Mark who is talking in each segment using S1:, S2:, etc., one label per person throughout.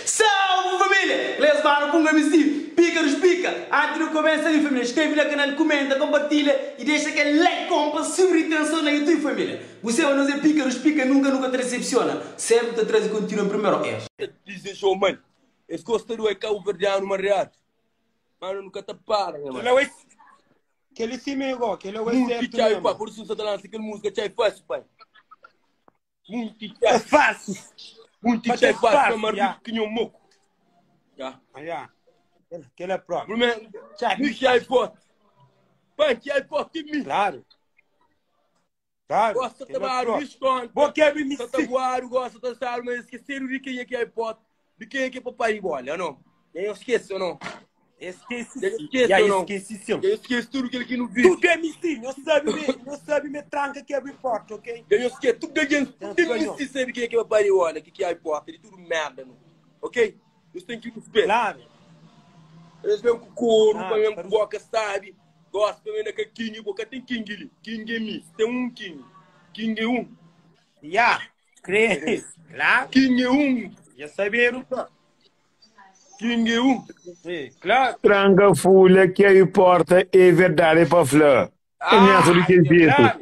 S1: Salve família! Les mano Punga MC, pica dos pica! Antes de começa ali família, inscreve na canal, comenta, compartilha e deixa aquele like com pa subir atenção na YouTube família. Você vai nos é pica dos pica, nunca nunca te decepciona. Sempre te traz conteúdo em primeiro. É.
S2: Desejou mal. Es gosta do é cabo-verdiano mariado. Mano, nunca te para, nha mano.
S3: Kel é kel sim é igual, kel é o
S2: Muito
S3: certo
S2: tchai,
S3: mesmo.
S2: pá. Por isso você tá lançando aquela música tchai fácil, pai. Muito
S3: É
S2: tchai.
S3: fácil.
S2: Muito
S3: Mas
S2: tchai
S3: é
S2: fácil,
S3: fácil,
S2: mas
S3: já.
S2: que nem moco. Já.
S3: Yeah. Kel é próprio.
S2: Primeiro,
S3: Tchai.
S2: me tchai forte. Pai, tchai forte em mim.
S3: Claro. Claro.
S2: Gosta de
S3: Kel é
S2: barulho,
S3: próprio.
S2: esconde.
S3: Bom que é MC.
S2: Tá tabuário, gosta de sabe, mas esqueceram de quem é que é pote, de quem é que é papai e bola, ou não? Eu esqueço ou não?
S3: Esqueci.
S2: Eu esqueço
S3: Yeah,
S2: ou não?
S3: esqueci sim.
S2: Eu esqueço tudo que ele aqui no vídeo.
S3: Tudo MC, não sabe me, não sabe me tranca que abre porta, ok?
S2: Eu esqueço tudo que a gente, tudo
S3: Tem ganhou.
S2: MC sabe quem é que é papai e bola, que que é pote, de tudo merda, não? Ok? Eles têm que respeitar.
S3: Claro.
S2: Eles vêm com couro,
S3: Ah,
S2: vêm
S3: para
S2: com boca, sabe? Gosta também da King, boca tem King ali. King é mim, tem um King. King é um.
S3: Yeah. Crê. Claro.
S2: King é um.
S3: Já saberam.
S2: King é um.
S3: Sim, claro.
S4: Tranca folha que aí porta é verdade para flor. É nessa de que jeito.
S3: Claro.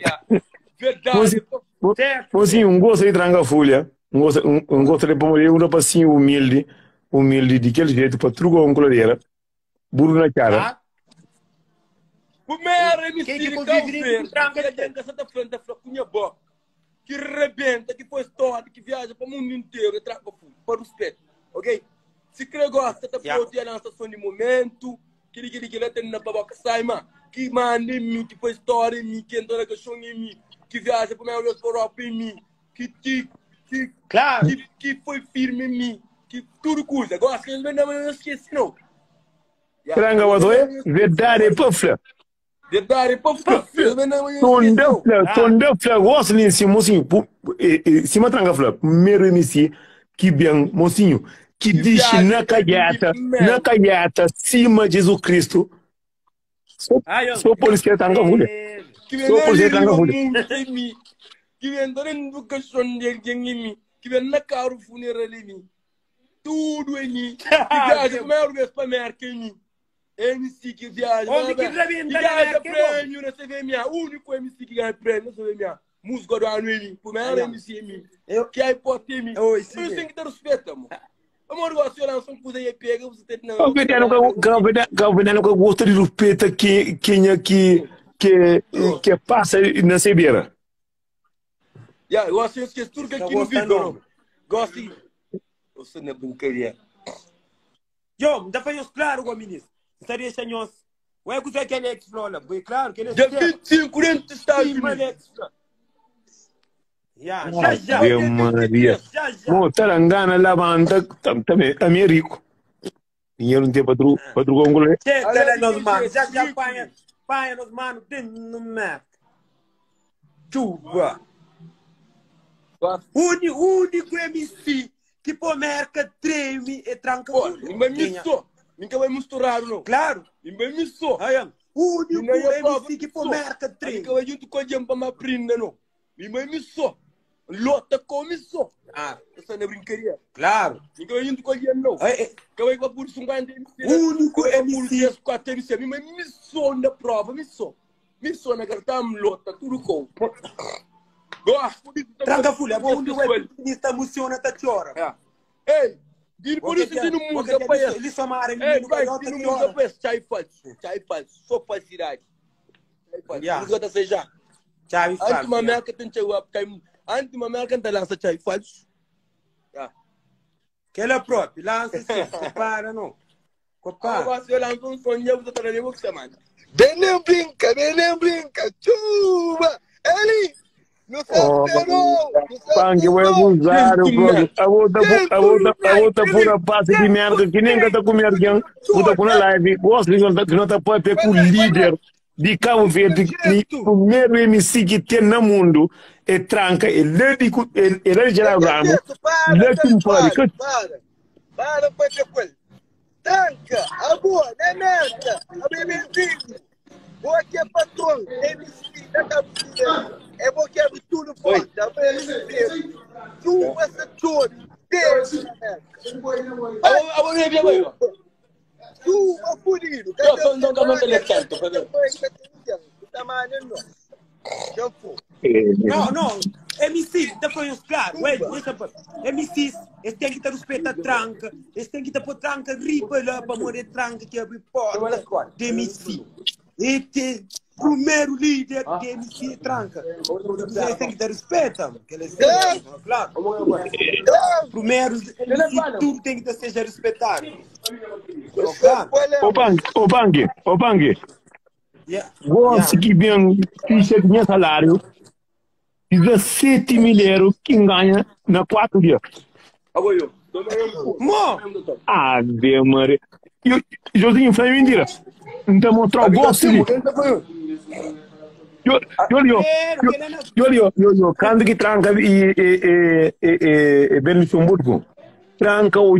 S2: Verdade.
S4: Mocinho,
S3: Certo.
S4: mocinho, um gosto de tranca folha, um gosto, um gosto de pomodoro, um rapacinho humilde, humilde de aquele jeito, para trugar um coladeira, burro na cara.
S3: Claro.
S2: Primeiro MC
S3: Quem que
S2: de
S3: convive
S2: Cabo
S3: dentro
S2: Verde,
S3: do tranca
S2: que a gente Santa Frente, da Cunha Boca, que rebenta, que foi história, que viaja para o mundo inteiro, e traga fogo, para o respeito, ok? Se crê gosta, tá
S3: Yeah.
S2: pronto, a lança som de momento, que que que tem na baboca, sai, mano, que manda em mim, que foi história em mim, que entra na caixão em mim, que viaja para o meu Europa em mim, que que que
S3: Claro.
S2: que, que foi firme em mim, que tudo coisa. Gosta que eles não não esquece, não. Yeah.
S4: Tranca o é verdade para flor.
S2: Verdade, para ficar.
S4: Tonda flor, tonda flor, gosto de si, mocinho, cima tranca flor, primeiro MC que bem, mocinho, que diz na calhata, cima Jesus Cristo, só,
S3: Ai, eu-
S4: só polícia tranca folha.
S2: Que
S4: Só
S2: vem
S4: por ser
S2: ali
S4: tranca
S2: no
S4: folha.
S2: mundo em mim. Que vem dentro do caixão de alguém em mim. Que vem na carro funeral em mim. Tudo em mim. Que viaja primeira vez para América em mim. MC que viaja.
S3: Onde que
S2: Que
S3: rebenta na
S2: ganha
S3: América, é bom.
S2: prêmio na CVMA. Único MC que ganha prêmio na CVMA. Música do ano em mim. Primeiro
S3: Ai,
S2: MC em mim.
S3: Eu-
S2: Que aí pode ter em mim.
S3: Oi, sim.
S2: Por isso tem que ter respeito, amor. Amor, você lança um coisa e pega, você tem não.
S4: Cabo-Verdiano que gosta de respeito que quem é que que que passa na cebeira.
S2: Yeah, eu acho que eu esqueço tudo que
S3: Não
S2: aqui no
S3: gosta,
S2: vídeo,
S3: não.
S2: não. Gosto. Eu sou na brincadeira.
S3: Yo, me dá pra claro, go ministro. Estaria senhor. Ué, que você quer Alex Flora? Bem claro que ele é
S2: Dia 25 dentro dos Estados
S3: Sim,
S2: Unidos.
S3: Alex Flora. Yeah, já já.
S4: Ave Maria.
S3: Já já.
S4: Bom, Tarangana levanta também, também é rico. Dinheiro não tem para tru, para trucar um colher.
S3: Chega lá nos manos. Já já panha, panha nos manos dentro no mar. Chuva. Único MC que pô merca treme e tranca
S2: Pô,
S3: folha.
S2: ninguém me só. Ninguém vai misturar, não.
S3: Claro.
S2: Ninguém me só.
S3: Aí, único
S2: Ninguém é
S3: MC que pô merca treme.
S2: Ninguém vai junto com a gente para me aprender, não. Ninguém me só. Lota come só.
S3: Ah,
S2: Essa não é brincadeira.
S3: claro.
S2: Ninguém vai junto com a gente, não.
S3: Aí, é,
S2: Ninguém vai por 50 MC.
S3: Único
S2: Por
S3: MC.
S2: 3, 4 MC. Ninguém me só na prova, me só. Me só na cartão, lota, tudo com. Gosto disso.
S3: Tranca folha, bom, onde o ministro emociona, tá chora.
S2: É. Ei, e por isso tem no música para esse.
S3: Ele somar, ele
S2: Ei,
S3: não
S2: pai,
S3: vai
S2: tem no música para esse. Chai falso, chai falso, só falsidade. Chai falso.
S3: Yeah.
S2: Música tá seja.
S3: Chave
S2: Antes
S3: falso.
S2: uma merca tem chai up, cai. Antes uma merca tem lança chai falso. Yeah.
S3: Que ele é próprio, lança sim, para não. Copa.
S2: Agora se eu lanço um sonho, eu vou trazer o que semana.
S5: Bem nem brinca, bem nem brinca. Chuva! Ele! Não se
S4: Oh,
S5: alterou! Não se
S4: Pangue, vai
S5: alterou!
S4: abusar, bro. A outra, a outra, a outra pura passe de merda que nem tá comendo alguém. Puta com na live. Gosto de não tá que não tá para com o líder de Cabo Verde, que primeiro MC que tem no mundo é tranca, ele de ele de Geraldo Ramos.
S5: Para,
S4: Ele que pode.
S5: para, para! Para, para ter coisa! Tranca! A boa, não é merda! A bebezinho! Boa que é patrão! MC da Cabo Verde! É bom que é tudo forte! A bebezinho! Chuva, essa chore! pezu na Merka.
S2: Abo abo não é bem bai.
S5: Suma fudidu. Ka
S2: Yo
S5: ten
S2: son don
S5: sen
S2: ka
S5: nada,
S2: manda tanto,
S5: ka
S2: pa
S5: ten
S2: ver.
S5: pai, ka ten ninguém. Tamanho não. Já foi.
S3: Não, não. MC, tá falando claro. Ué,
S5: Tumba.
S3: deixa pra. MCs, eles têm que ter respeito à tranca. Eles têm que ter por tranca ripa lá para morrer tranca que abre porta de MC. E tem primeiro líder de MC é tranca. Eles têm que ter respeito, mano, que eles têm,
S5: Claro,
S3: claro.
S5: claro.
S3: Primeiro MC, tudo tem que ter, seja respeitado. Oh,
S5: Respeito
S3: claro.
S5: qual é,
S4: Ô,
S5: mano?
S4: Pang, ô, Pang, ô, Pang.
S3: Yeah.
S4: Gosto
S3: Yeah.
S4: que vem, ficha de meu salário, 17 mil euros que ganha na 4 dias.
S2: Abo yo.
S3: Mo!
S4: Ave Maria. Eu, Josinho, foi mentira. Então mostrar o gosto de. Eu, eu, eu,
S3: Primeiro,
S4: eu,
S3: que ele não.
S4: eu, eu, eu, eu, quando que tranca e, e, e, e, e, e, Luxemburgo, tranca o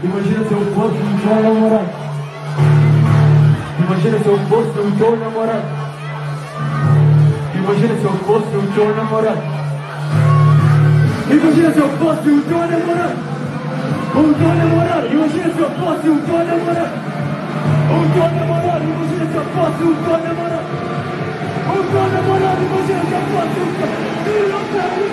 S6: Imagina se eu fosse um teu namorado. Imagina se eu fosse um teu namorado. Imagina se eu fosse um teu namorado. Imagina se eu fosse um teu namorado. Um teu namorado. Imagina se eu fosse um teu namorado. Um teu namorado. Imagina se eu fosse um teu namorado. Um teu namorado. Imagina se eu fosse um teu.